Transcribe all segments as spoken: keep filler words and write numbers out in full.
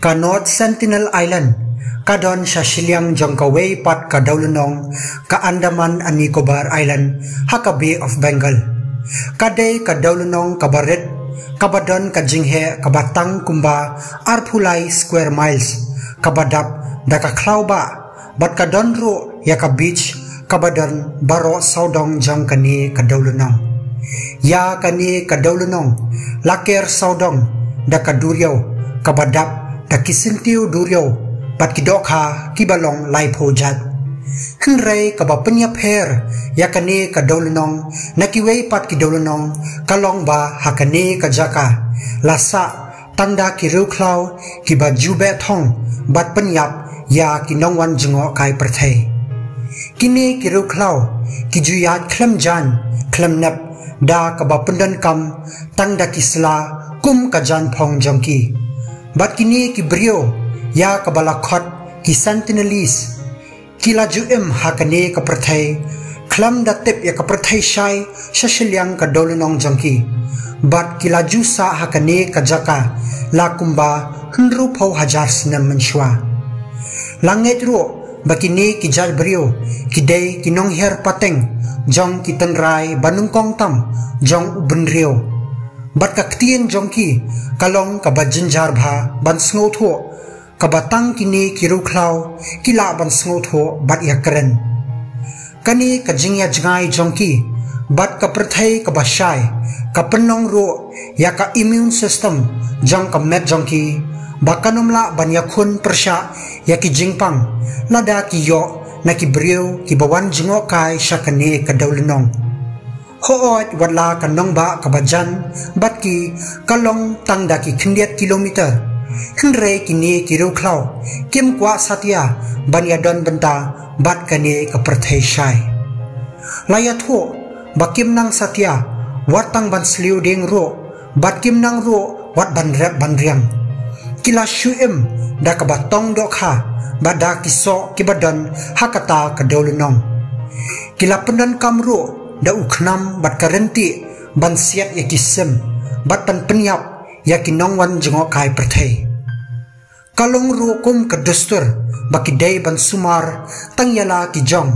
Ka North Sentinel Island ka don sha shiliang jong kawei pat ka dewlynnong, ka Andaman and Nicobar Island, ha ka Bay of Bengal. Ka dei ka dewlynnong kaba rit, kaba don ka jingheh kaba tang kumba arphew lai square miles, kaba dap da ka khlaw bah, bad ka don ruh ïa ka beach kaba don baroh sawdong jong kane ka dewlynnong. Ïa kane ka dewlynnong la ker sawdong da ka duriaw kaba dap da ki syntiew duriaw bad ki dohkha kiba long laiphew jait. Hynrei kaba pynïapher ïa kane ka dewlynnong na kiwei pat ki dewlynnong ka long ba ha kane ka jaka la sah tang da ki riewkhlaw kiba ju beh thong bad pynïap ïa ki nongwan jngohkai pyrthei. Kine ki riewkhlaw ki ju ïaid khlem jaiñ khlem nep da kaba pyndonkam tang da ki sla kum ka jaiñphong jong ki. Bad kine ki briew ïa kaba la khot ki Sentinelese, ki la ju im ha kane ka pyrthei khlem da tip ïa ka pyrthei shai sha shiliang ka dewlynnong jong ki. Bad ki la ju sah ha kane ka jaka la kumba hynriewphew hajar snem mynshuwa. La ngeit ruh ba kine ki jait briew ki dei ki nonghiar pateng jong ki tynrai ba nyngkong tam jong u bynriew. Bad ka ktien jong ki ka long kaba jynjar bha ban sngewthuh, kaba tang kine ki riewkhlaw ki lah ban sngewthuh bad ïakren. Kane ka jingïajngai jong ki bad ka pyrthei kaba shai ka pynlong ruh ïa ka immune system jong ka met jong ki ba kan ym lah ban ïakhun pyrshah ïa ki jingpang lada ki ïoh na ki briew kiba wan jngohkai sha kane ka dewlynnong. Hooid, wat la ka nongbah kaba jan bad ki ka long tang da ki khyndiat kilometer, hynrei kine ki riewkhlaw kim kwah satia ban ïadon bynta bad kane ka pyrthei shai. La ïathuh ba kim nang satia wat tang ban sliew dieng ruh bad kim nang ruh wat ban rep ban riang. Ki la shu im da kaba tong dohkha bad da ki soh kiba don ha kata ka dewlynnong. Ki la pyndonkam ruh da u khnam bad ka ryntieh ban siat ïa ki sim bad ban pynïap ïa ki nongwan jngohkai pyrthei. Ka long ruh kum ka dustur ba ki dei ban sumar tang ïa la ki jong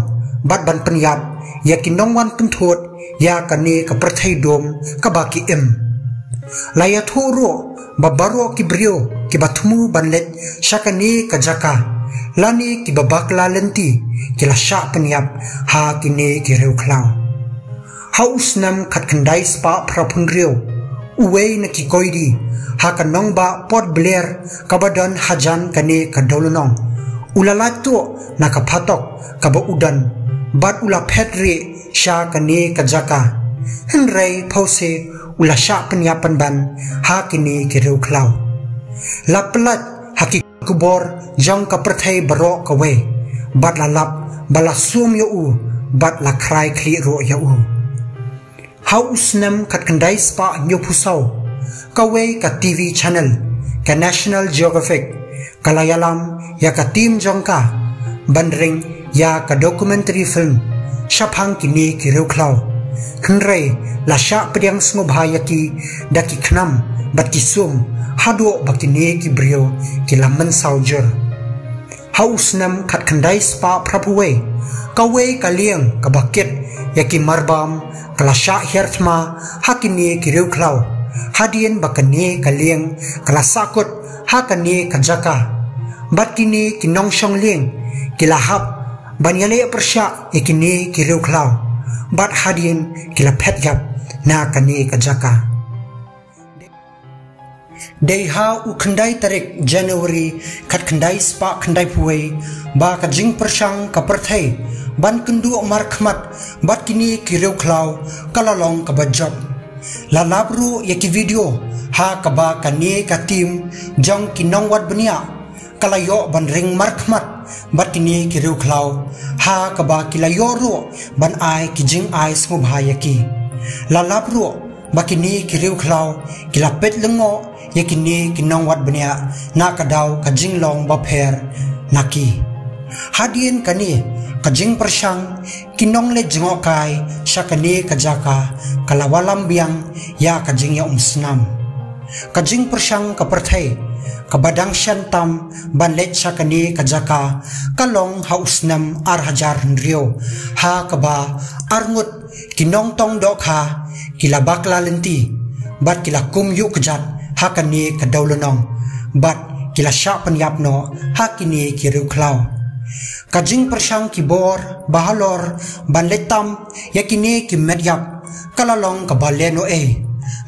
bad ban pynïap ïa ki nongwan pynthut ïa kane ka pyrthei dum kaba ki im. La ïathuh ruh ba baroh ki briew kiba thmu ban leit sha kane ka jaka lane kiba bakla lynti ki la shah pynïap ha kine ki riewkhlaw. Ha u snem khatkhyndai spah phraphew hynriew, uwei na ki koidi ha ka nongbah Port Blair kaba don hajan kane ka dewlynnong, u la lait tuh na ka phatok kaba u don bad u la phet rieh sha kane ka jaka. Hynrei phewse u la shah pynïap pynban ha kine ki riewkhlaw. La pyllait ha ki khubor jong ka pyrthei baroh kawei bad la lap ba la sum ïa u bad la khrai khlieh ruh ïa u. Ha u snem khatkhyndai spah hynñiewphew saw, kawei ka TV channel, ka National Geographic, ka la ïalam ïa ka team jong ka ban ring ïa ka documentary film shaphang kine ki riewkhlaw. Hynrei la shah pdiang sngewbha ïa ki da ki khnam bad ki sum haduh ba kine ki briew ki la mynsaw jur. Ha u snem khatkhyndai spah phraphew wei, kawei ka lieng kaba kit ïa ki marbam ka la shah hiar thma ha kine ki riewkhlaw. Hadien ba kane ka lieng ka la sahkut ha kane ka jaka, bad kine ki nongshong lieng ki la hap ban ïaleh pyrshah ïa kine ki riewkhlaw bad hadien ki la phet ïap na kane ka jaka. Dei ha u khyndai tarik January khatkhyndai spah khyndaiphew wei ba ka jingpyrshang ka pyrthei ban kynduh markhmat bad kine ki riewkhlaw ka la long kaba jop. La lap ruh ïa ki video ha kaba kane ka team jong ki nongwad bniah ka la ïoh ban ring markhmat bad kine ki riewkhlaw ha kaba ki la ïoh ruh ban ai ki jingai sngewbha ïa ki. La lap ruh ba kine ki riewkhlaw ki la peit lyngngoh ïa kine ki nongwad bniah na ka daw ka jinglong bapher na ki. Hadien kane ka jingpyrshang, ki nongleit jngohkai sha kane ka jaka ka la wallam biang ïa ka jingïaumsnam. Ka jingpyrshang ka pyrthei Kaba dang shen tam ban leit sha kane ka jaka ka long ha u snem ar hajar hynriew, ha kaba arngut ki nongtong dohkha ki la bakla lynti bad ki la kum ïuh kjat ha kane ka dewlynnong bad ki la shah pynïap noh ha kine ki riewkhlaw. Ka jingpyrshang ki bor ba halor ban leit tam ïa kine ki met ïap ka la long kaba lehnohei,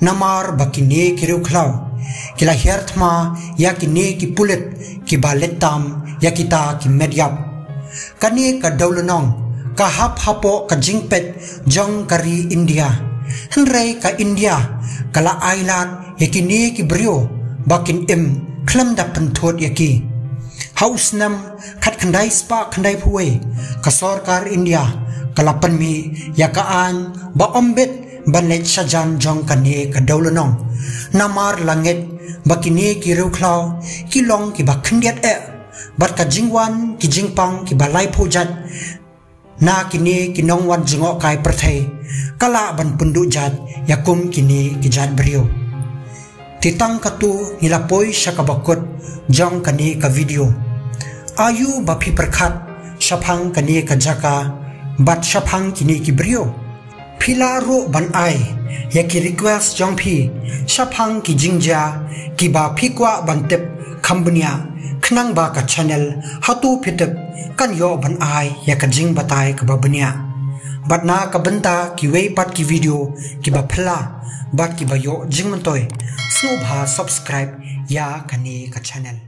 namar ba kine ki riewkhlaw ki la hiar thma ïa kine ki pulit kiba leit tam ïa kita ki met ïap. Kane ka dewlynnong ka hap hapoh ka jingpeit jong ka ri India. Hynrei ka India ka la ailad ïa kine ki briew ba kin im khlem da pynthut ïa ki. Ha u snem khatkhyndai spah khyndaiphew wei, ka sorkar India ka la pynmih ïa ka aiñ ba ym bit ban leit shajan jong kane ka dewlynnong, namar la ngeit ba kine ki riewkhlaw ki long kiba khyndiat eh bad ka jingwan ki jingpang kiba laiphew jait na kine ki nongwan jngohkai pyrthei ka lah ban pynduh jait ïa kum kine ki jait briew. Te tang katto ngi la poi sha kaba kut jong kane ka video. Aïu ba phi pyrkhat shaphang kane ka jaka bad shaphang kine ki briew? Phi lah ruh ban ai ïa ki request jong phi shaphang ki jingjia kiba phi kwah ban tip kham bniah, khnang ba ka channel Hato Phi Tip kan ïoh ban ai ïa ka jingbatai kaba bniah. Bad na ka bynta kiwei pat ki video kiba phylla bad kiba ïoh jingmyntoi, sngewbha subscribe ïa kane ka channel.